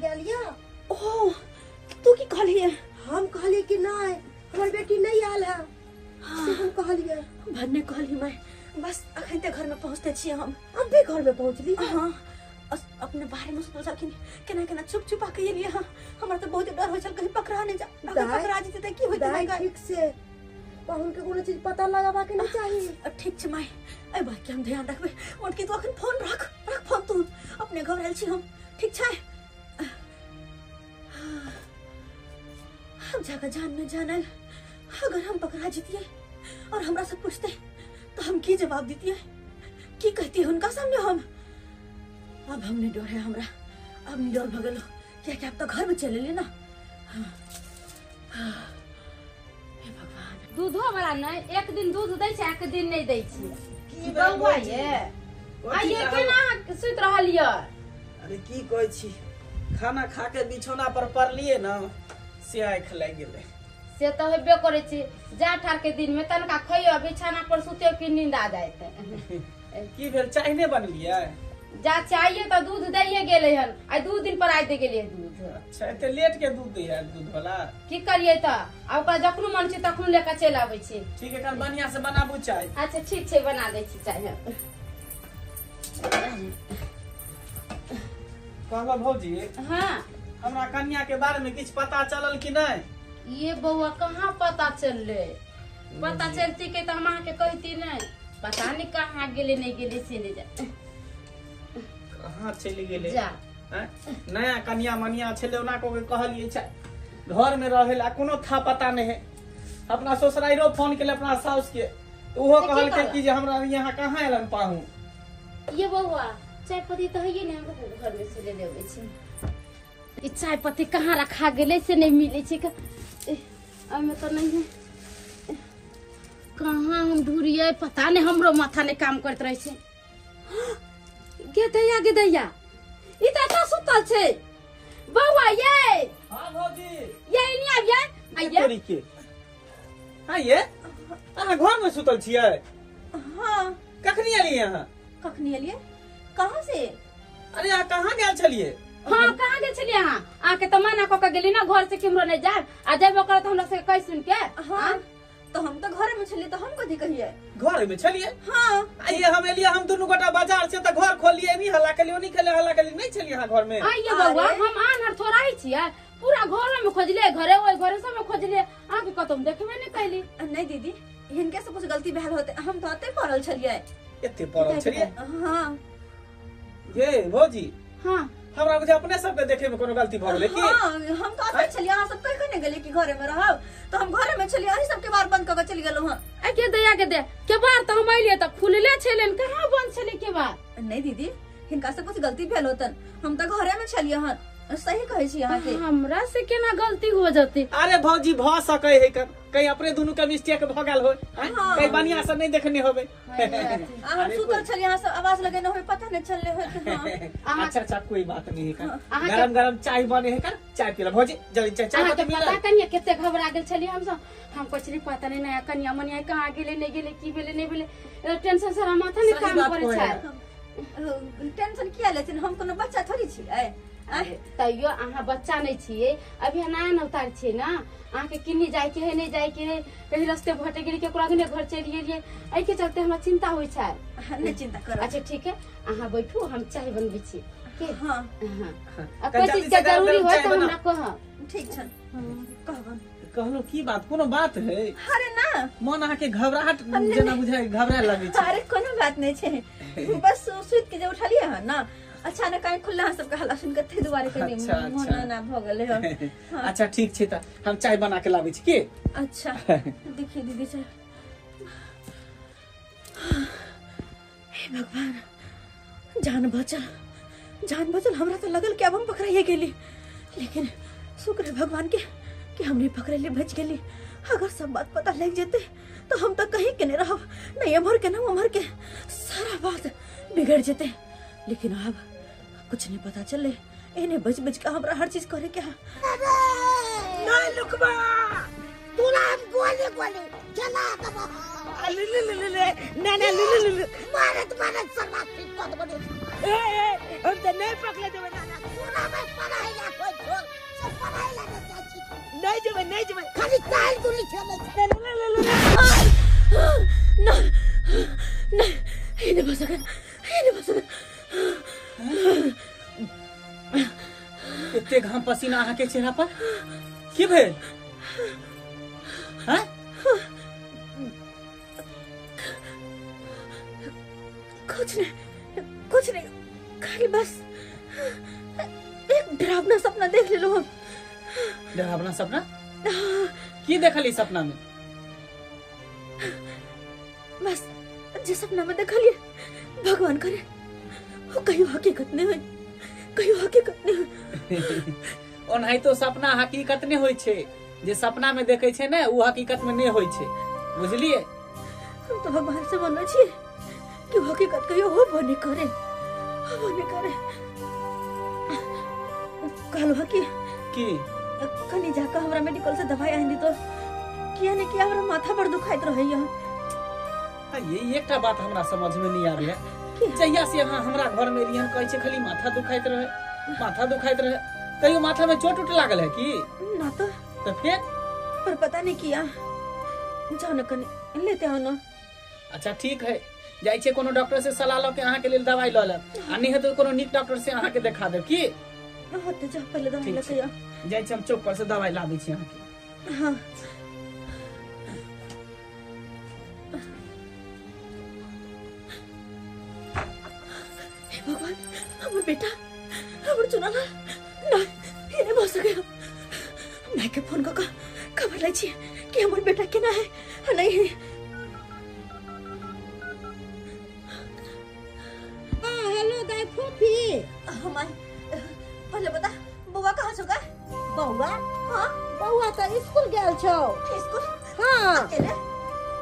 गेल या। ओ तू की कहलिए? हम कहलिए कि नहीं हमर बेटी नहीं आयल है। हाँ। से हम कहलिए। भन्ने कहली मैं बस अखन ते घर में पहुंचते छियै हम। अब भी घर में पहुंचली? हाँ, अपने बारे में सोचल छलखिन केना केना छुप छुपा के एलियै हँ। हमरा तऽ बहुत डर होइ छल कहीं पकड़ा नहि जा, अगर पकड़ा जेतै तऽ की होइतै माय? ठीक से पाहुन के कोनो चीज पता लगाबा के नहीं चाहिए। ठीक छै माय, एहि बात के हम ध्यान रखबै। मोटकी तू अखन फोन रख, रख फोन तू, अपने घबरायल छी हम। ठीक छै, हम जाकर जान में जानल अगर हम पकड़ा जितिए और हमरा से पूछते तो हम की जवाब दितिए, की कहती उनका सामने हम? अब हमने डर है हमरा, अब नहीं डर भगलो क्या कि आप तो घर में चले ले ना। हाँ, हाँ, हे भगवान। दूधो वाला नहीं एक दिन दूध दै छै एक दिन नहीं दै छै। की बौआ ये आइए केना सुति रहल ये? अरे की कहै छी, खाना खा के बिछौना पर पड़लिए ना से आँख लागि गेलै। से तो हेबे करै छै, जा ठार के दिन में तनका खइयो बिछाना पर सुतियो कि नींद आ जायत। की भेल, चाय नहि बनलियै? जा चाहिए तो दूध दैये गेलै हन, आइ 2 दिन पर आइ दे गेलै दूध। अच्छा एते लेट के दूध दै है दूध वाला? की करियै त, आ ओकरा जखनो मन छै तखनो लेके चलि आबै छै। ठीक है, कल बढ़िया से बनाबू चाय। अच्छा ठीक छै, बना दै छी चाय। कहलहुँ भौजी, हाँ हमरा कन्या के बारे में किछु पता चलल कि नहीं? ये बौआ कहाँ पता चलले, पता चलती के तो हम अहाँ के कहती नहीं। पता नहीं कहाँ गेले नहीं गेले से नहीं जा, कहाँ चलि गेले जा। नया कन्या मनिया छलै ओना को के कहलियै छै घर में रहे ला, कोनो था पता नहीं है। अपना ससुराइरो फोन केले अपना साउस के, ओहो कहलकै कि जे हमरा यहाँ कहाँ एलन पाहु। ये बौआ चाय पत्ती तो है नहीं, हमको घर में से ले लेबै छै। ई चाय पत्ती कहाँ रखा गेलै से नहीं मिलै छै, एहिमे तो नहीं है। कहाँ हम ढूंढिए पता नहीं, हमरो माथा नहीं काम करत रहे छै। गे दैया गे दैया, ई त एतऽ सुतल छै बौआ। ये हां भौजी, ये एनी आबियै आइये। तोरी के हां ये अहाँ घर में सुतल छियै? हां। कखनी एलियै अहाँ? कखनी एलियै? कहाँ से? अरे अहाँ कहाँ गेल छलियै? हाँ कहाँ गेल छलियै अहाँ? अहाँके तऽ मना कऽ के गेली ना घर से केम्हरो नहि जायब, आ जेबो करत हमरा से कहि सुन के। हाँ तो हम तो घरे में छलियै, तो हम कथी कहियै? घरे में छलियै? हाँ। आइये हम एलियै, हम दुनू गोटा बाजार से तऽ घर खोलियै, नहीं हल्ला केलियै नहीं खेलियै, हल्ला केलियै, नहीं छलियै अहाँ घर में। आइये बौआ, हम आन्हर थोड़ा ही छियै, पूरा घर में खोजलियै, घरे ओहि घरे सब में खोजलियै, अहाँके कतौ देखबे नहि कैली। नहीं दीदी, हिनके से कुछ गलती भेल होते, हम तो एते पड़ल छलियै। एते पड़ल छलियै? हाँ। ये भौजी, हाँ हमरा बुझे अपने सबके देखे में कोनो गलती भ गेलै की? हाँ हम तो एते छलियै, अहाँ सब कहि कहि ने गेलियै कि घरे में रहब, तो हम घरे में छलियै, अहीं सबके बार बंद क के चलि गेलहुँ हँ। आ के दया के दे के बार तऽ हम एलियै तऽ खुलले छलै, कहाँ बंद छलै के बार? नहीं दीदी, हिनका से कुछ गलती भेल होतन, हम तऽ घरे में छलियै हन। सही कहै छी अहाँ के। हमरा से केना गलती हो जते? अरे भौजी भ सकै है कहीं अपने दुनू के मिस्टेक भ गेल होय, कहीं बढ़िया से नहीं देखने होबे। हम सुतल छलियै, अहाँ सब आवाज लगेने होय, पता नहीं चलले होय। हाँ। अच्छा अच्छा कोई बात नहीं है, गरम गरम चाय बने है, कर चाय पी लो भौजी जल्दी। चाय चाय पता पता कनिया कते घबरा गेल छलियै हम सब। हम कहै छलियै पता नहीं नया कनिया मनिया कहाँ गेलै नहीं गेलै, की भेलै नहीं भेलै, टेंशन सारा माथा नहीं काम करै छै। टेंशन किया लेथिन, हम कोनो बच्चा थोड़ी छियै। तैयो अहाँ बच्चा नहीं छियै, अभी नया नवतार छियै ना, अहाँके किन्नी जायके है नहीं जायके है, कहीं रस्ते भटक गेलियै केकरो अगने घर चलि गेलियै, एहिके चलते हमरा चिंता होइ छै। नहीं चिंता करू। अच्छा ठीक है, अहाँ बैठू, हम चाय बनबै छी। हाँ हाँ, कोई चीज के जरूरी होय तऽ हमरा कहब। ठीक छै, कहब। कहलहुँ की बात, कोनो बात है? अरे ना, मन अहाँके घबराहट जेना बुझाइ घबराए लगै छै। अरे कोनो बात नहीं छै, बस सुति के जे उठलियै हन ना, अचानक आँखि खुलला, अहाँ सबके हल्ला सुनि के ताहि दुआरे कनि अच्छा, मोन अच्छा। एना भऽ गेलै हन। अच्छा ठीक छै, तऽ हम चाय बना के लाबै छी की? अच्छा देखिए दीदी चाय। हे भगवान, जान बचल, जान बचल। हमरा तो लगल कि अब हम पकड़ाइए गेली, लेकिन शुक्र है भगवान के कि हम नहीं पकड़ेली, बच गेली। अगर सब बात पता लग जेते तो हम तो कहीं के नहीं रहब, नहीं एम्हर के ना उम्हर के, सारा बात बिगड़ जेते। लेकिन अब कुछ नहीं पता चले, एने बच बच के हमरा हर चीज करे के है। नहीं लुकबा, तोरा हम गोली गोली जला देबो। ले ले ले ले ना ना ले ले ले, मारत मारत सरवा ठीक कर देबो। ए ए हम त नहीं पकड़े देबे ना ना। पूरा में पढ़ाई ला एते घाम पसीना अहाँ के चेहरा पर की भेल? हैं? कुछ नहीं, कुछ नहीं, खाली बस एक डरावना सपना देख लेलो हम। डरावना सपना? की देखली सपना में? बस जे सपना में देखलिए भगवान करे वो कहियो हकीकत नहीं होई, कहियो हकीकत नहीं होई। ओनाहितो सपना हकीकत नहीं होई छे, जे सपना में देखे छे ने वो हकीकत में नहीं होई छे, बुझलिए? हम तो भगवान से मानै छिए कि हकीकत कहियो होबो नहीं करे, होबो नहीं करे। कहलहुँ हँ कि कनी जाकर हमरा मेडिकल से दवाई आनि तो किया नहीं किया हमरा माथा बड़ दुखाइत रहैया। ये एकटा बात हमरा समझ में नहीं आबे है, जहिया से अहाँ हमरा घर में एलियै हन कहै छै खाली माथा दुखाइत रहे, माथा दुखाइत रहे, कहियो माथा में चोट उट लागल है की ना? तो फिर पर पता नहीं किया, जाओ ना कनी लेते आओ ना। अच्छा ठीक है, जाइ छै कोनो डॉक्टर से सलाह लऽ के अहाँ के लेल दवाई लऽ लेब, आ नहीं है तो कोनो नीक डॉक्टर से अहाँ के देखा देब की। हाँ तो जाओ पहले दवाई लऽ के आओ। जाइ छी हम चौक पर से दवाई ला दै छी अहाँ के। हाँ भगवान, हमर बेटा हमर चुनाला ना ये नहीं भऽ सकैया। माय के फोन कऽ खबर लै छी कि हमर बेटा केना है आ नहीं है। हाँ हेलो दाई फूफी। हाँ माय, पहले बता बउआ कहाँ छौ गा? बउआ? हाँ बउआ तो स्कूल गेल छौ। स्कूल? हाँ अकेले?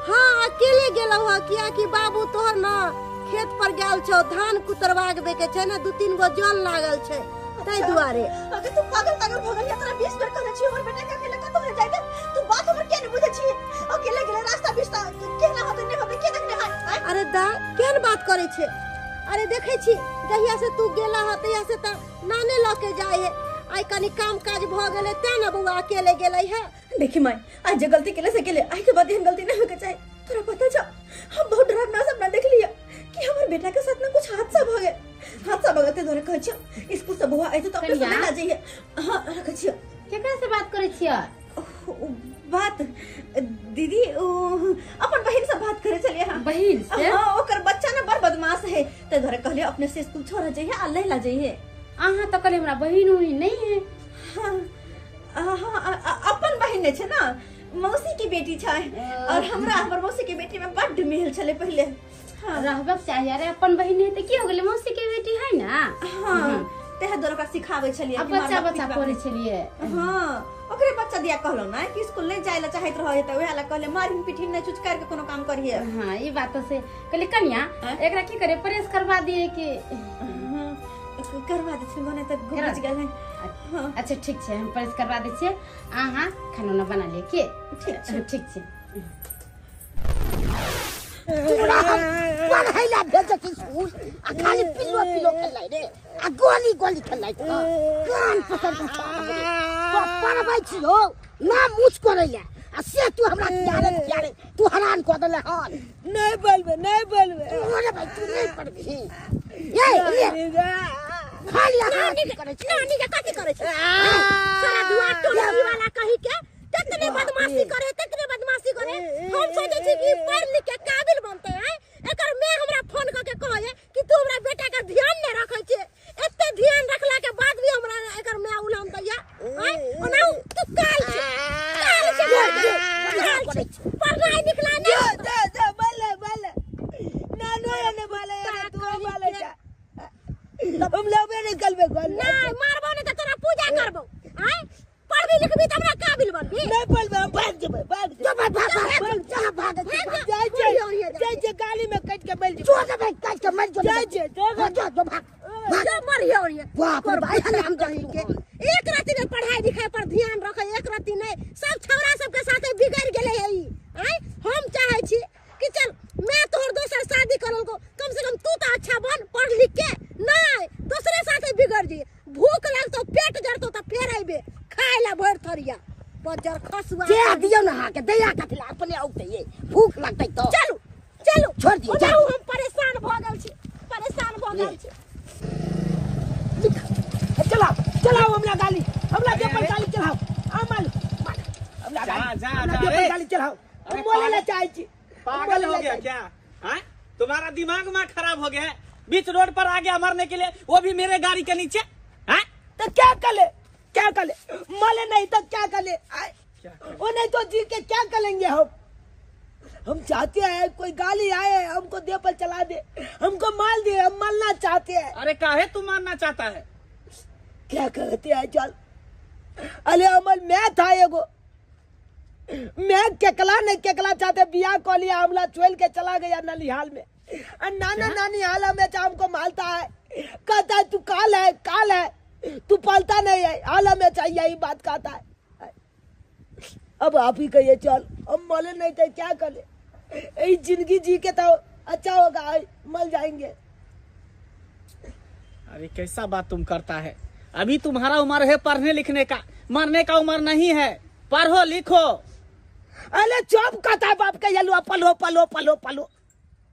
हाँ अकेले गेलौ हँ, कियाकि बाबू तोहर ना खेत पर गेल छौ, धान कुतरवाबे के छै ना, 2-3 गो जल लागल छै ताहि दुआरे। अगर तू पागल पागल भऽ गेल, तोरा 20 बेर कहने छियौ हमर बेटा के अकेले कतौ नहि जाय दे, तू बात हमर किया नहि बुझै छी? अकेले गेले रास्ता बीच केना होतै नहि होतै के देखने है? अरे दा केहन बात करै छै? अरे देखै छी जहिया से तू गेला ह तहिया से तऽ नाने लऽ के जाइ है, आइ कनी काम काज भऽ गेलै तें ने बउआ अकेले गेलै है। देखी माय, आज जे गलती केले से केले, आइ के बाद एहन गलती नहीं होके चाही। तोरा पता छौ हम बहुत डरावना सपना देख लिया कि हमर बेटा के साथ में कुछ हादसा भ गेल, हादसा भ गेल। ते तोरा कहै छियौ स्कूल से बउआ आइ तो अपने से ना जाइए। हां रखै छियौ। केकरा से बात करै छियै? बात दीदी अपन बहिन से बात करे छलियै। हां बहिन से? हां ओकर बच्चा ना बड़ बदमाश है, ते घरे कहलियै अपने से स्कूल छोड़ जाइए आ लैला जाइए। अहाँ तो कहलियै हमरा बहिन उहिन नहीं है। हां हां अपन बहिन नहीं छै ना, मौसी की बेटी छै, और हमरा हमर मौसी के बेटी में बड्ड मेल छलै पहिले। हाँ रहबाक चाही। अरे अपन बहिन है त की हो गेलै, मौसी के बेटी है ना। हां तेह दुआरे ओकरा सिखाबै छलियै कि बच्चा बच्चा पढ़ै छलियै। हां ओकरे बच्चा दिया कहलौ ना कि स्कूल नहीं जाय ला चाहैत रहै, त ओहे ला कहले मारिन पिठिन नै चुचकार के कोनो काम करिए। हां ई बात से कहली कन्या एकरा की करे प्रेस करवा दिए कि करवा दे छी मने त घुमच गेल है। हां अच्छा ठीक छै, हम प्रेस करवा दै छियै, अहाँ खाना ना बना लिए के। ठीक छै ठीक छै। तोरा हम पढ़ै ला भेजै छी स्कूल आ खाली पिल्लो पिल्लो खेलै रे आ गोली गोली खेलै कान पकड़ के तो पढ़बै छियौ ना मुछ करै ला आ से तू हमरा क्यारे क्यारे तू हरान कऽ देले हन। नहीं बोलबे नहीं बोलबे। अरे भाई तू नहीं पढ़बी ये ले खाली नानी करै छी नानी के कथि करै छी? सारा दुआर टोली वाला कहि के तेतने बदमाशी करे तेतने बदमाशी करे। हम सोचे छी कि पढ़ लिख के काबिल बनते हैं, एकर मैं हमरा फोन क के कहे कि तू हमरा बेटा के ध्यान नहीं रखै छे, एते ध्यान रखला के बाद भी हमरा एकर मैं उलम दैया हैं। ओना तू काल छे काल छे काल छे पढ़नाइ लिखनाइ नहीं। दे दे बोले बोले नानो ने बोले तू बोले जा हम लेबे नहीं करबे नहीं मारबो नहीं त तोरा पूजा करबो हैं। पढ़बी लिखबी त हमरा काबिल बनबी। नहीं पढ़बे हम भाग जेबै भाग जेबै भाग भाग जा भाग जाय छै जाय छै गाली में कट के मर जो जेबै कट के मर जो जाय छै जो जो भाग जो मरियो रे बाप रे भाई हम कहि के एक राति ने पढ़ाई लिखाई पर ध्यान रखे, एक राति नहीं सब छौरा सब के साथे बिगड़ गेले है ई हैं। हम चाहे छी कि चल मैं तोहर दोसर शादी करल को, कम से कम तू तो अच्छा बन पढ़ लिख के, नहीं दोसरे साथे बिगड़ जी। भूख लगतो पेट जरतो त फेर आइबे खाय ला भर थरिया बजर खसुआ जे दियौ ना के दया कथिला अपने औते ये भूख लगतै तो चलू चलू छोड़ दियौ। जाऊ हम परेशान भ गेल छी परेशान भ गेल छी। चला दे पर गाड़ी चलाओ। हम बोले ला चाहे छी। पागल हो गया क्या? हां, तुम्हारा दिमाग में खराब हो गया है? बीच रोड पर आ गया मरने के लिए, वो भी मेरे गाड़ी के नीचे। हां तो क्या करे, क्या करे? मले नहीं तो क्या करे? वो नहीं तो जी के क्या करेंगे हम? हम चाहते हैं कोई गाली आए हमको दे पर चला दे, हमको मार दे, हम मरना चाहते हैं। अरे काहे तू मारना चाहता है? क्या कहते हैं चल। अरे अमल मैं था एगो, मैं केकला नहीं केकला चाहते बियाह को लिया, हमला चोल के चला गया नलिहाल में। और नाना नानी हाल में हमको मारता है, कहता है तू काल है, काल है, तू पलता नहीं है, हाल में चाहिए यही बात कहता है। अब आप ही कहिए चल, हम मले नहीं तो क्या करें? यही जिंदगी जी के तो अच्छा होगा, मर जाएंगे। अरे कैसा बात तुम करता है? अभी तुम्हारा उम्र है पढ़ने लिखने का, मरने का उम्र नहीं है। पढ़ो लिखो। अरे चुप कहता है बाप के यलुआ, पलो पलो पलो पलो।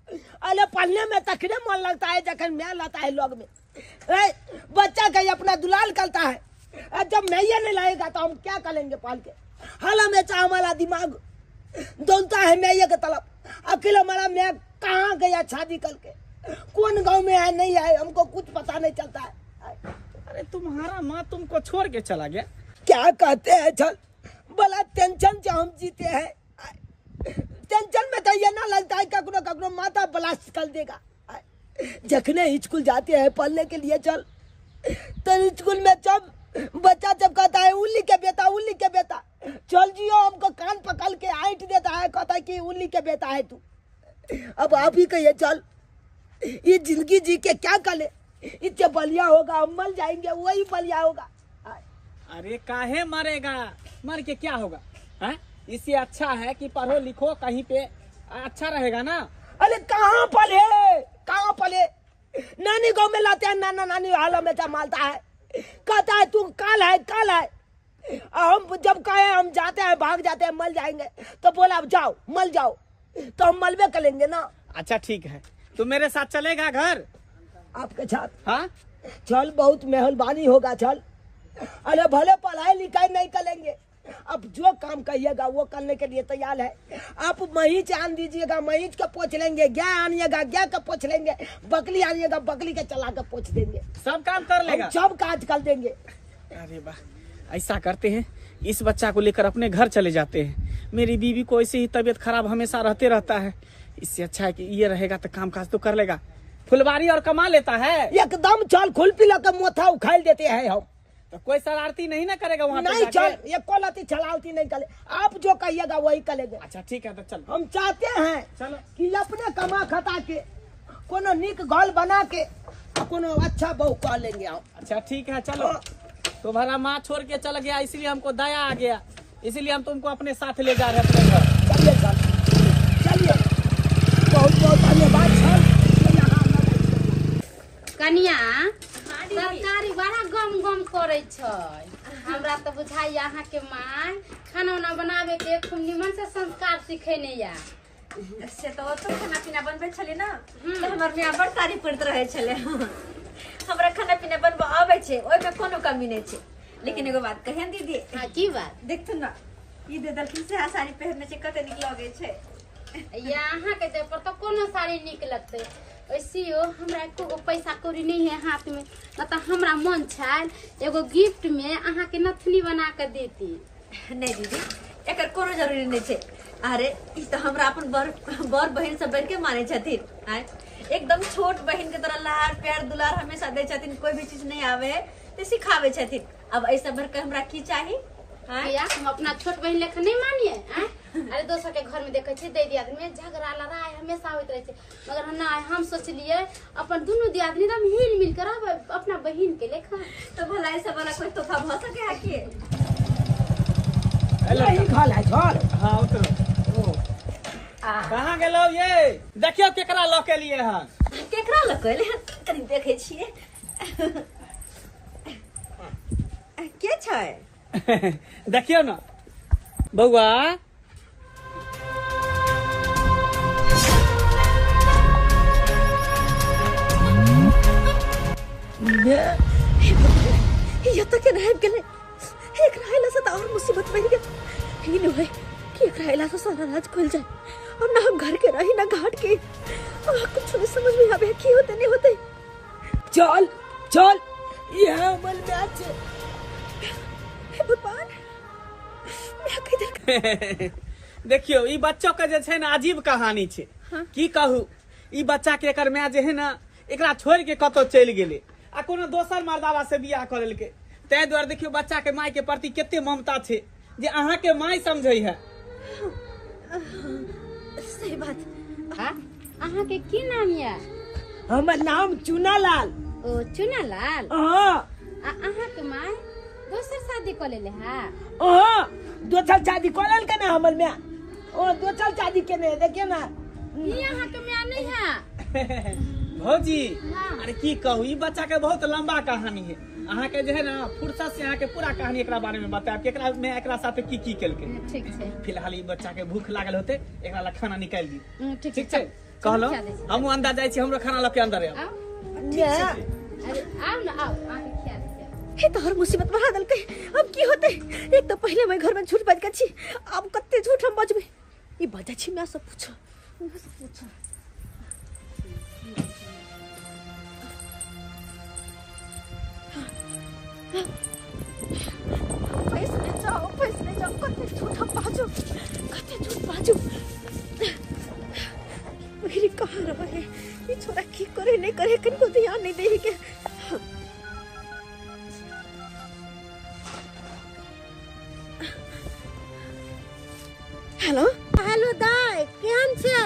अरे पढ़ने में तखने मन लगता है जखन मैं लाता है लोग में। ए, बच्चा का अपना दुलाल करता है, जब मैं ये नहीं लाएगा तो हम क्या करेंगे पाल के? हाल हमेशा हमारा दिमाग दौड़ता है मैं ये के तलब। अकेला हमारा मैं कहाँ गया शादी करके, कौन गांव में है नहीं है, हमको कुछ पता नहीं चलता है। अरे तुम्हारा माँ तुमको छोड़ के चला गया। क्या कहते हैं चल, बड़ा टेंशन से हम जीते हैं। टेंशन में तो ये ना लगता है कखनो कखनो माता ब्लास्ट कर देगा। जखने स्कूल जाते हैं पढ़ने के लिए चल, तो स्कूल में जब बच्चा जब कहता है उल्ली के बेटा, उल्ली के बेटा, चल जियो हमको कान पकड़ के आइट देता है, कहता है कि उल्ली के बेटा है तू। अब आप ही कहिए चल, ये जिंदगी जी के क्या करे? इतने बलिया होगा हम मर जाएंगे, वही बलिया होगा। अरे काहे मरेगा, मर के क्या होगा? है? इससे अच्छा है कि पढ़ो लिखो कहीं पे अच्छा रहेगा ना। अरे कहाँ पढ़े, कहाँ पढ़े? नानी गाँव में लाते हैं, नाना नानी हाल में मालता है, कहता है तू काल है, काल है। हम जब कहे हम जाते हैं, भाग जाते हैं, मर जाएंगे, तो बोला अब जाओ मर जाओ, तो हम मलबे करेंगे ना। अच्छा ठीक है, तू मेरे साथ चलेगा घर? आपके साथ? हाँ चल, बहुत मेहरबानी होगा चल। अरे भले पढ़ाई लिखाई नहीं करेंगे, अब जो काम कहिएगा वो करने के लिए तैयार है। आप महीच आन दीजिएगा, महीच का पोछ लेंगे, गाय आनिएगा गाय का पोछ लेंगे, बकली आनिएगा बकली के चला के पोछ देंगे, सब काम कर लेगा, सब काज कर देंगे। अरे वाह, ऐसा करते हैं इस बच्चा को लेकर अपने घर चले जाते हैं। मेरी बीवी को ऐसे ही तबीयत खराब हमेशा रहते रहता है, इससे अच्छा है कि ये रहेगा तो काम काज तो कर लेगा, फुलवारी और कमा लेता है एकदम। चल खुल पी के मोथा उखाड़ देते हैं हम, तो कोई शरारती नहीं ना करेगा वहाँ नहीं। चल ये कोलती छलावती नहीं करे, आप जो कहिएगा वही करेंगे। अच्छा ठीक है तो चल, हम चाहते हैं चलो कि अपने कमा खता के कोनो निक घर बना के कोनो अच्छा बहू कह लेंगे हम। अच्छा ठीक है चलो, तुम्हारा माँ छोड़ के चल गया इसलिए हमको दया आ गया, इसलिए हम तुमको अपने साथ ले जा रहे हैं अपने घर। चलिए चल चलिए, बहुत बहुत धन्यवाद। चल कनिया तरकारी बड़ा गम गम करे छै, हमरा तो बुझाइया अहाँ के माँ खाना उना बनावे के खूब निमन से संस्कार सिखेने या। से तो खाना पीना बनबै छलै ना, तो हमर माँ बड़ तारीफ करैत रहै छलै। हमरा खाना पीना बनबऽ आबै छै, ओहिमे कोनो कमी नहि छै। लेकिन एगो बात कहियन दीदी। हाँ की बात? देखथुन ना ई दे दलखिन से साड़ी पहिरने छै, कते नीक लगै छै। या अहाँ के देह पर तो कोनो साड़ी नीक लगतै। वैसे हो हमरा एको पैसा कौड़ी नहीं है हाथ में, न तो हमरा मन छल एगो गिफ्ट में अहाँ के नथनी बना के देती। नहीं दीदी एकर कोनो जरूरी नहीं छै। अरे ई तो हमरा अपन बर बहिन सब बन के माने छथिन, एकदम छोट बहिन के तरह लार प्यार दुलार हमेशा दै छथिन, कोई भी चीज नहीं आवे तो सिखावे छथिन। अब ऐसा भर के हमरा की चाही? भैया हम अपना छोट बहिन लेखा नहीं मानिए? अरे दोसर के घर में देखे छियै दै दियादनी में झगड़ा लड़ाई हमेशा होइत रहे छै, मगर ना हम सोचलिए अपन दुनू दियादनी एकदम हिल मिल कर रहबै अपना बहिन के लेखा। तो भला ऐसा वाला कोई तोहफा भ सके है की? यही घर है घर। हाँ उतरो। कहाँ गेलौ ये? देखियो केकरा लऽ के लिए हन। केकरा लऽ के एलै हन? कनी देखै छियै के छै। देखियो ना बउआ। ये तो के नहीं गेलै, एकरा आइला से त और मुसीबत बढ़ गेल। ई न होय कि एकरा अयला से सारा राज खुल जाए। अब ना हम घर के रही ना घाट के, अब कुछ नहीं समझ में आवे की होते नहीं होते। चल चल यह अमल मैच है। हे भगवान, मैं किधर। देखियो ई बच्चो के जे छै ना अजीब कहानी छै। हाँ? की कहू, ई बच्चा के एकर माय जे है ना एकरा छोड़ के कतौ चलि गेलै आ कोनो दोसर मर्दावा से बियाह कऽ लेलकै। ताहि दुआरे देखियो बच्चा के माय के प्रति कते ममता छै जे अहाँ के माय समझै है। सही बात। अहाँ के की नाम या? हमर नाम चुनालाल। ओ चुनालाल। हाँ। आ अहाँ के माय दोसर शादी कऽ लेले है? हाँ, दोसर शादी कऽ लेलकै ना हमर माय। ओ दोसर शादी केने देखियो ना। ई अहाँ के माय नहीं है? भौजी। हाँ। अरे की कहू, ई बच्चा के बहुत लंबा कहानी है। अहाँ के जे है ना फुर्सत से अहाँ के पूरा कहानी एकरा बारे में बतायब कि एकरा में एकरा साथे की की केलकै। ठीक छै। फिलहाल ई बच्चा के भूख लागल होते, एकरा ला खाना निकालि दियौ। ठीक ठीक छै, कहलहुँ हमहूँ अंदर जाइ छी, हमरो खाना लऽ के अंदर आउ। अरे आउ ना, आउ अहाँ के खिया दै छी। हे तोहर मुसीबत बढ़ा देलकै। अब की होते? एक तो पहले मैं घर में झूठ बाजि के छी, अब कते झूठ हम बजबै। ई बजै छी माय से पूछो, माय से पूछो। पैसे ले जाओ, पैसे ले जाओ, कते झूठ हम बाजू, कते झूठ बाजू। मेरी कहाँ रहे ये छोरा, की करे नहीं करे किनको ध्यान नहीं दे के। हेलो हेलो दाई, केहन छै?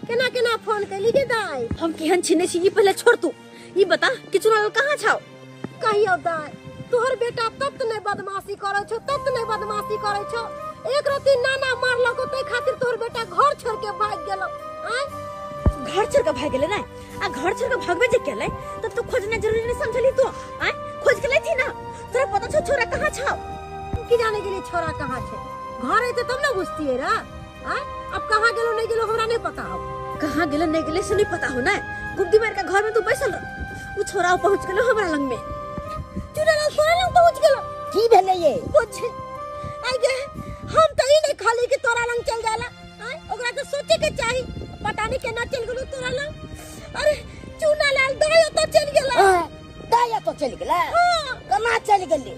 केना केना फोन कैली गे दाई? हम केहन छी नहीं छी ई पहले छोड़, तू ई बता कि चुनाव कहाँ छाओ? कहियो दाई, तोहर बेटा तब त नहीं बदमाशी करै छौ, तब त नहीं बदमाशी करै छौ। एक रति नाना मारलको तै खातिर तोहर बेटा घर छोड़ के भाग गेलो। आय घर छोड़ के भाग गेलै ना? आ घर छोड़ के भागबे जे केलै तब तो खोजना जरूरी नहीं समझली तू? आय खोज के लेथी ना, तोरा पता छौ छोरा कहाँ छाओ? की जाने गेली छोरा कहाँ छै, घर ऐते तब ना बुझतियै रे। आय अब कहाँ गेलो नहीं गेलो हमरा नहीं पता हो। कहाँ गेलो नहीं गेले से नहीं पता हो ना? गुप्ती मार के घर में तू बैसल रह, उ छोरा पहुंच गेलो हमरा लंग में। चुनालाल तोरा लंग पहुंच गेलो? की भेलै ये? कुछ आई गे, हम त ई नहीं खाली कि तोरा लंग चल जाला। आय ओकरा तो सोचे के चाही, पता नहीं केना चल गेलो तोरा लंग। अरे चुनालाल दाय तो चल गेला। दाय तो चल गेला? हां। केना चल गेलै?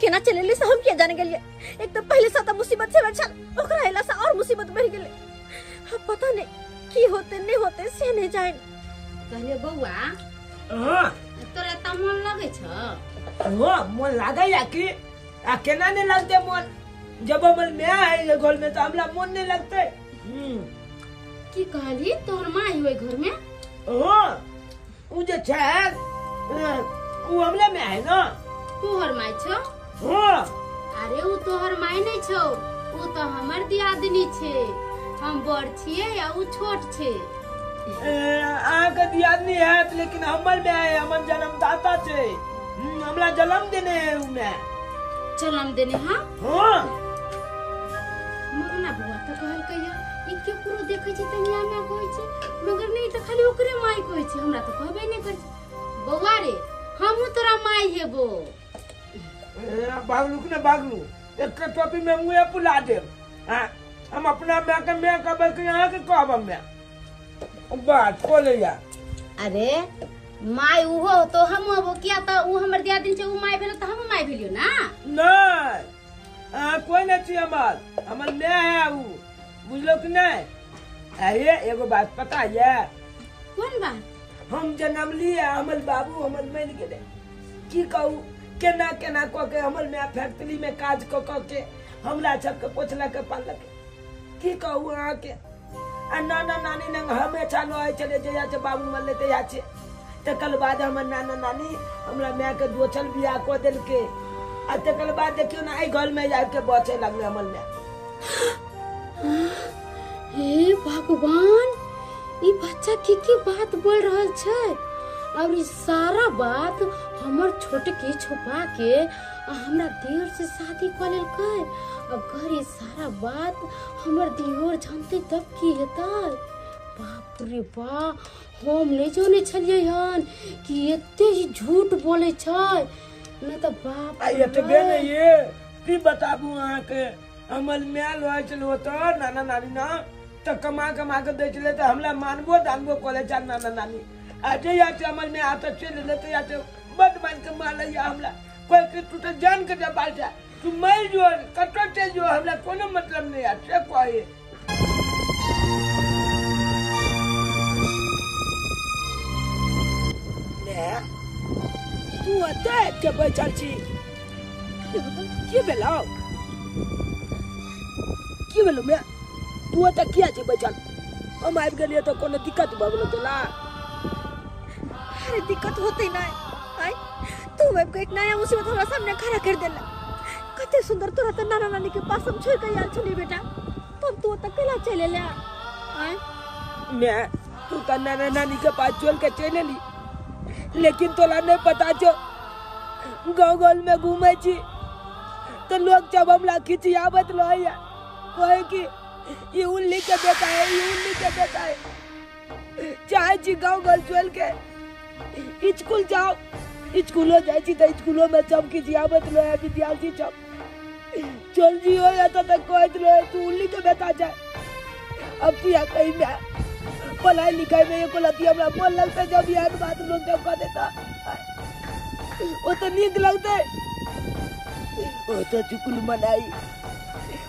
केना चलेली से हम के जाने गेलिए। एक तो पहले से त मुसीबत से बचल, ओकरा अइला से और मुसीबत बढ़ गेलै। अब पता नहीं की होते नहीं होते से नहीं जाए। कहलिए बौआ। हां। तोरा एतऽ मन लगै छौ? हां, मन लागैया कि आ केना नहीं लगते मन? जब हमर माय है घर में तो हमरा मन नहीं लगते। की कहली तोहर माय ओइ घर में? हां, उ जे छै उ हमरे माय है ना। तोहर माय छौ? हां। अरे उ तोहर माय नहीं छौ, उ तो हमर दियादनी छै। हम बड़ छियै आ उ छोट छै। अहाँ के दियादनी है लेकिन हमर माय है, हमर जन्मदाता छै। हमरा जन्म देने है उ माय। जन्म देने? हां हां। मगना बौआ तो कहलकै ई केकरो देखै छै त मियां माय कहै छै, मगर नहीं त खाली ओकरे माय कहै छै, हमरा तो कहबे नहीं करै छै। बौआ रे, हमहूँ तोरा माय हेबो। बागलू के ना बागलू, एक टोपी में मुँह पुला देब। हम अपना माय के माय कहबै कि अहाँ के कहब माय? बात खोलैया। अरे my उहो तो हम होबो, किया त उ हमर दियादनी छै, उ my भेलो त हम my भेलियो ना। नहीं, अहाँ कोई नहीं छी हमर, हमर माय है उ, बुझलो कि नहीं? अरे एगो बात पता है? कोन बात? हम जन्म लिए हमर बाबू हमर मरि गेलै। की कहू, केना केना कऽ के हमर माय फैक्ट्री में काज कऽ कऽ के हमरा सबके पोछलक पाललक। की कहू अहाँके। आ नाना नानी लग हमेशा रहै छलै, जहिया से बाबू मरलै तहिया से। तकर बाद हमर नाना नानी हमरा माय के दोसर बियाह कऽ देलकै। आ तकर बाद देखियौ ने एहि घर में आबि के बचे लगलै हमर माय। हे भगवान, ई बच्चा की की बात बोल रहल छै? और ई सारा बात हमर छोटकी छुपा के आ हमरा देर से शादी कऽ लेलकै। अब घर ई सारा बात हमर दियोर जानतै तब की हेतै? बाप रे बाप, हम नहीं जानै छलियै हन कि एते ही झूठ बोलै छै। नहि तऽ बाप आ एतबे नहि ये, की बताबू अहाँके। हमर my रहै छलै ओतऽ नाना नानी ना तऽ कमा कमा के दै छलै तऽ हमरा मानबो दानबो करै छल नाना नानी। आ जहिया से हमर my एतऽ चलि एलै तहिया से बड मानि के मारैया हमरा, कहै कि तू तऽ जान के जबाल छै, तू मरि जो कतऽ चलि जो, हमरा कोनो मतलब नहि है, से कहै। तू एतऽ आबि के बैठल छी, की भेलौ? की भेलौ my? तू एतऽ किया छी बैठल? हम आबि गेलियै तऽ कोनो दिक्कत भऽ गेलौ तोरा? अरे दिक्कत होते ना आय, तू आबि के एक नया मुसीबत हमरा सामने खड़ा कर देला। कते सुंदर तोरा तऽ नाना नानी के पास हम छोड़ के आयल छली बेटा, तब तू ओतऽ केला चलि एला? आय my, तू तऽ नाना नानी के पास चल के चलि एली, लेकिन तोरा नहीं पता छौ गाँव गाँव में घूमै छी तऽ लोग जब हमरा खिचियाबैत रहैया, कहै कि ई उल्ली के बेटा है, ई उल्ली के बेटा है। चाहे छी गाँव घर चल के स्कूल जाओ, स्कूलो जाइ छी तऽ स्कूलो में सब खिचियाबैत रहैया विद्यार्थी सब, चल जियो या तऽ कहैत रहै तू उल्ली के बेटा छै। अब तू या कहीं में पढ़ाई लिखाई में एको लती हमरा मन लगतै जब एहन बात लोग जब कह देता ओ तऽ नीक लगतै। ओ तऽ चुकुल मनाई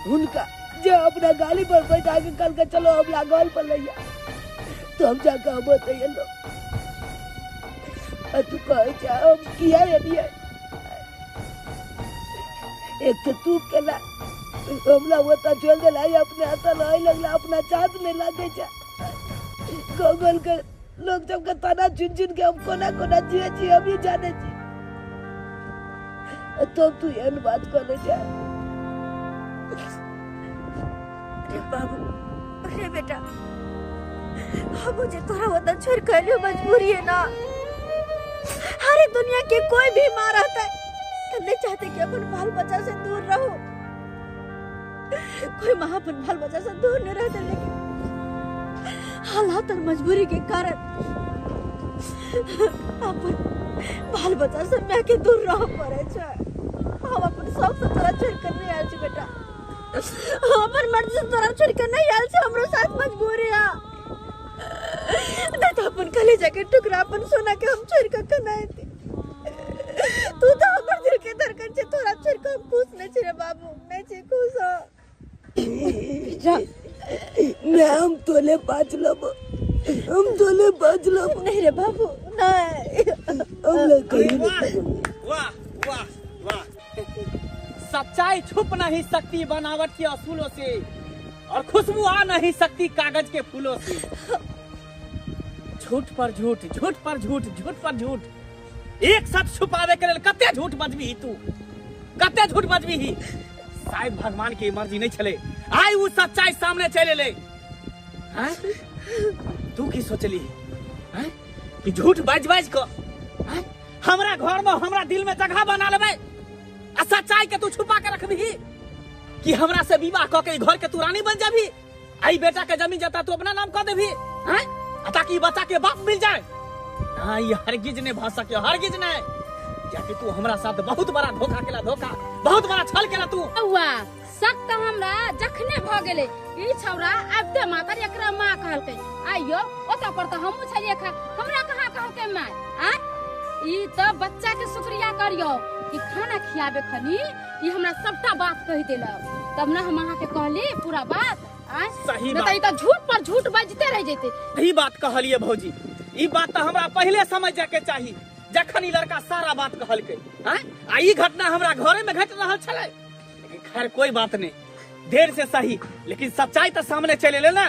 हुनका जे अपना गाड़ी पर बैठा के कल के चलो हमरा घर पर लैया, तो हम जाके हम बतैलो। आ तू कहै छै हम किया एलियै? एक तो तू केला हमरा ओतऽ छोड़ि देला, अपने एतऽ रहै लगला, अपना चाँद नहि लागै छै। गूगल के लोग सबके ताना चुन चुन के हम कोना कोना जिए छी हम ही जाने छी, तब तू एहन बात करै छै। अरे बाबू, अरे बेटा, हम मुझे तोरा ओतऽ छोड़ के एलियो मजबूरी है ना। अरे दुनिया के कोई भी माँ रहता है तो नहीं चाहते कि अपन बाल बच्चा से दूर रहो, कोई माँ अपन बाल बच्चा से दूर नहीं रहते, लेकिन हालात और मजबूरी के कारण अपन बाल बच्चा से मैं के दूर रह पड़े छै। हम अपन शौक से तोरा छोड़ कर नहीं आयल छी बेटा, हम अपन मर्जी से तोरा छोड़ कर नहीं आयल छी, हमरो साथ मजबूरी है। नहीं तो अपन कलेजा के टुकड़ा अपन सोना के हम छोड़ कर केना एती? तू तो हमर दिल के धड़कन छै, तोरा छोड़ के हम खुश नहीं छी रे बाबू, नहीं छी खुश हो। मैं हम तोले बाज लब, हम तोले बाज लब। नहीं रे बाबू नहीं, हम कहीं वाह वाह वाह वाह। सच्चाई छुप नहीं सकती बनावट के असूलों से, और खुशबू आ नहीं सकती कागज के फूलों से। झूठ पर झूठ, झूठ पर झूठ, झूठ पर झूठ, एक साथ छुपावे के लेल कते झूठ बजबी तू, कते झूठ बजबी? शायद भगवान के मर्जी नहीं छले आई वो सच्चाई सामने चले ले। हैं तू की सोचली हैं कि झूठ बाज बाज क हमरा घर में हमरा दिल में जगह बना लेबे आ सच्चाई के तू छुपा के रखबी कि हमरा से विवाह क के घर के तू रानी बन जाबी, आई बेटा के जमीन जाता तू अपना नाम क देबी हैं ताकि बच्चा के बाप मिल जाए? हाँ ये हरगिज नहीं भ सके, हरगिज नहीं, क्योंकि तू हमरा साथ बहुत बड़ा धोखा केला, धोखा बहुत बड़ा छल केला तू। सख्त हमरा जखने भ गेलै ई छौरा आबते मातर एकरा माँ कहलकै, आइयो ओतऽ पर तऽ हमहूँ छलियै खा, हमरा कहाँ कहलकै माँ? आ ई तऽ बच्चा के शुक्रिया करियौ कि खाना खियाबे खनी ई हमरा सबटा बात कहि देलक, तब न हम अहाँ के कहली पूरा बात। आ सही बात, बात। ई तऽ झूठ पर झूठ बजते रह जेतै। सही बात कहलियै भौजी, ई बात तऽ हमरा पहिले समझ जाके चाही जखन ई लड़का सारा बात कहलकै। आ ई घटना हमरा घरे में घटि रहल छलै, लेकिन खैर कोई बात नहीं, देर से सही लेकिन सच्चाई तो सामने चले ले ना।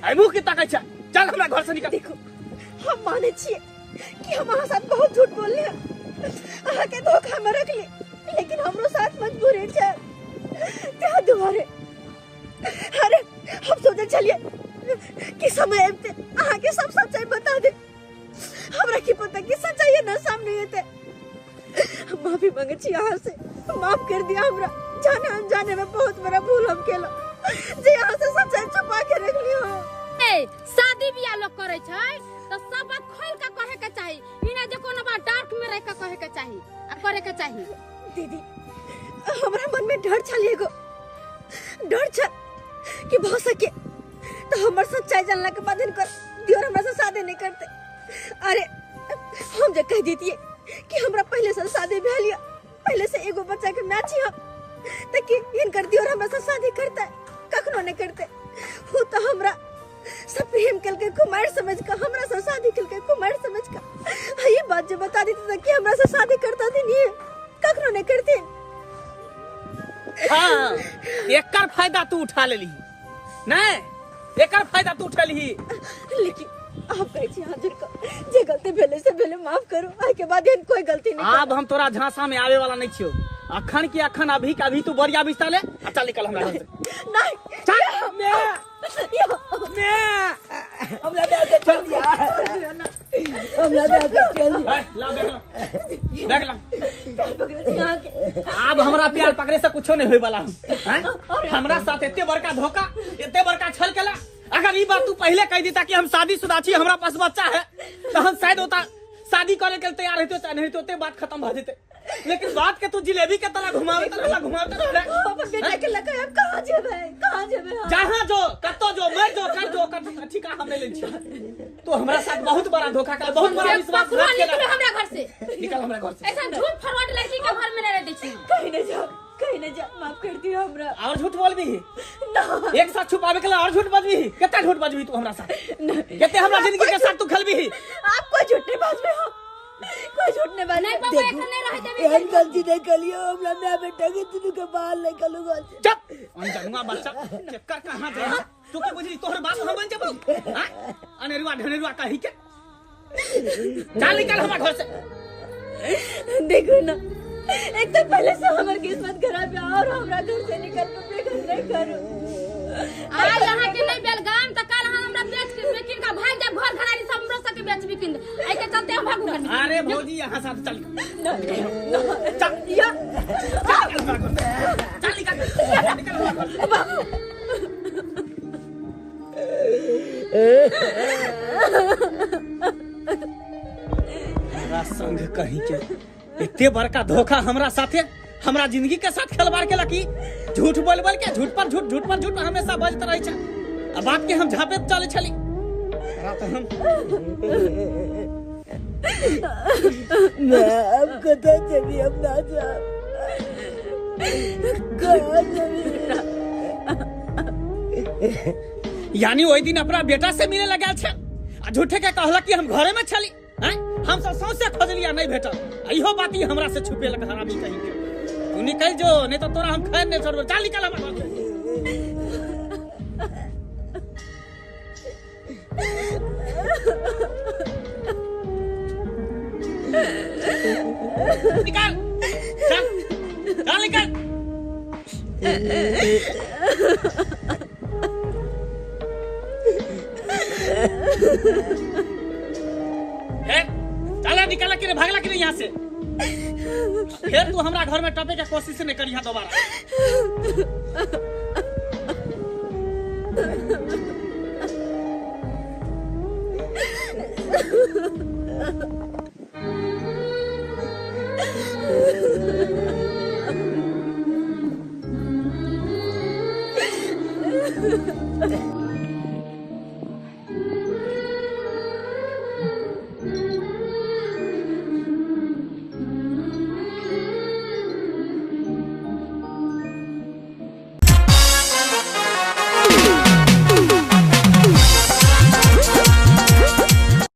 आई मुँह की ताकै छै, चल हमरा घर से निकल। देखो हम माने छियै कि हम अहाँ साथ बहुत झूठ बोलले, अहाँ के धोखा में रखली, लेकिन हमरो साथ मजबूरी छै त्या दुआरे। अरे हम सोचे छलियै कि समय आबते अहाँ के सब सच्चाई बता दे, हमरा की पता कि सच्चाई न सामने एते। हम माफी मांगे छी अहाँ से, माफ कर दिया हमरा, जाने अनजाने में बहुत बड़ा भूल हम केलो जे अहाँ से सच्चाई छुपा के रखली हो। ए शादी बियाह लोग करे छै त सब बात खोल के कहे के चाही, ई ना जे कोनो बात डार्क में रह के कहे के चाही आ करे के चाही। दीदी हमरा मन में डर छल एगो डर छल कि भऽ सके तो हमर सच्चाई जानला के बाद हिनकर दियोर हमरा से शादी नहीं करते। अरे हम जे कह देतिए कि हमरा पहले से शादी भेल या पहले से एगो बच्चा के माय छी हम, त कि हिनकर दियोर हमरा से शादी करते? कखनो नहीं करते। वो तो हमरा सब प्रेम कल के कुमार समझ के हमरा से शादी कल के कुमार समझ के ये बात जो बता देती कि हमरा से शादी करता थी नहीं, कखनो नहीं करते। हाँ, एकर फायदा तू उठा लेली नहीं, एकर फायदा तू उठा ली। लेकिन आप कहै छी हाथ जोड़ के जे गलती भेलै से भेलै, माफ करू, आइ के बाद एहन कोई गलती नहीं। आब हम तोरा झांसा में आवे वाला नहीं छियो। अखन की अखन अभी के अभी तू बोरिया बिस्तर ले आ चल निकल हमरा घर से। नहीं चल मैं हमरा दे के चल दिया, हमरा दे के चल दिया। ला बैग ला, आब हमरा प्यार पकड़े से कुछो नहीं होय वाला हैं। हमरा साथ एते बड़का धोखा, एते बड़का छल केला। अगर ई बात तू पहले कह देता कि हम शादीशुदा छी, हमरा पास बच्चा है, तो हम शायद होता शादी करे के तैयार होते, चाहे नहीं होते, बात खत्म भ जेते। लेकिन बात के तू जिलेबी के तरह घुमावे तरह घुमावे तरह। अपन बेटा के लके हम कहां जेबै, कहां जेबै? जहां जो कतो जो मर जो कर जो कर, ठीक है हम नहीं ले छी। तो हमरा साथ बहुत बड़ा धोखा कर, बहुत बड़ा विश्वासघात केला। निकल हमरा घर से, निकल हमरा घर से। ऐसा झूठ फरवड लड़की के घर में नहीं रह दै छी। कहीं नहीं जाओ, कहीं नहीं जा, माफ कर दियो हमरा। और झूठ बोलबी ना, एक साथ छुपावे के लिए और झूठ बजबी। कितना झूठ बजबी तू हमरा साथ? कितने हमरा जिंदगी के साथ तू खेलबी? आप कोई झूठ नहीं बाजबे हो, कोई झूठ नहीं बाजबे। नहीं पापा एखन नहीं रह देबे। एहन गलती नहीं कलियो, हमरा माय बेटा के दुनू के बाल नहीं कलू गल। चुप अनजानुआ बच्चा, चक्कर कहां जाए तू? के बुझली तोहर बाप हम बन जबो? हां अनेरुआ ढनेरुआ कही के चल निकल हमरा घर से। देखो ना, एक तो पहले से हमर किस्मत खराब है और हमरा घर से निकल के बेघर नहीं करो। आज यहाँ के नहीं बेलगाम त काल हमरा बेच के बेकिन का भाग जा घर घरारी सब हमरो सब के बेच बिकिन ऐ के चलते हम भागू घर। अरे भौजी यहाँ साथ चल ना चल या चल चल निकल निकल बाबू। हमरा संग कहीं के इतने बड़का धोखा हमरा साथे, हमरा जिंदगी के साथ खिलवाड़ के लकी। झूठ बोल बोल के झूठ पर झूठ, झूठ पर झूठ हमेशा बजत रहे छे। आ बात के हम झापे चले छली। रात हम मैं अब कतऽ जेबी, हम ना जाब, कहाँ जेबी? यानी ओहि दिन अपना बेटा से मिले लगल छे आ झूठे के कहला कि हम घरे में छली। हैं हम सब सौंसे खोजलिया नहीं भेटल। इहो बात ही हमरा से छुपेलक हरामी कहीं के। तू निकल जो, नहीं तो तोरा हम खैर नहीं छोड़बो। चल निकल हमरा घर से। निकल चल चल निकल। चला निकला कि भागला कि नहीं यहाँ से? फिर तू हमरा घर में टपे के कोशिश नहीं करिहा दोबारा।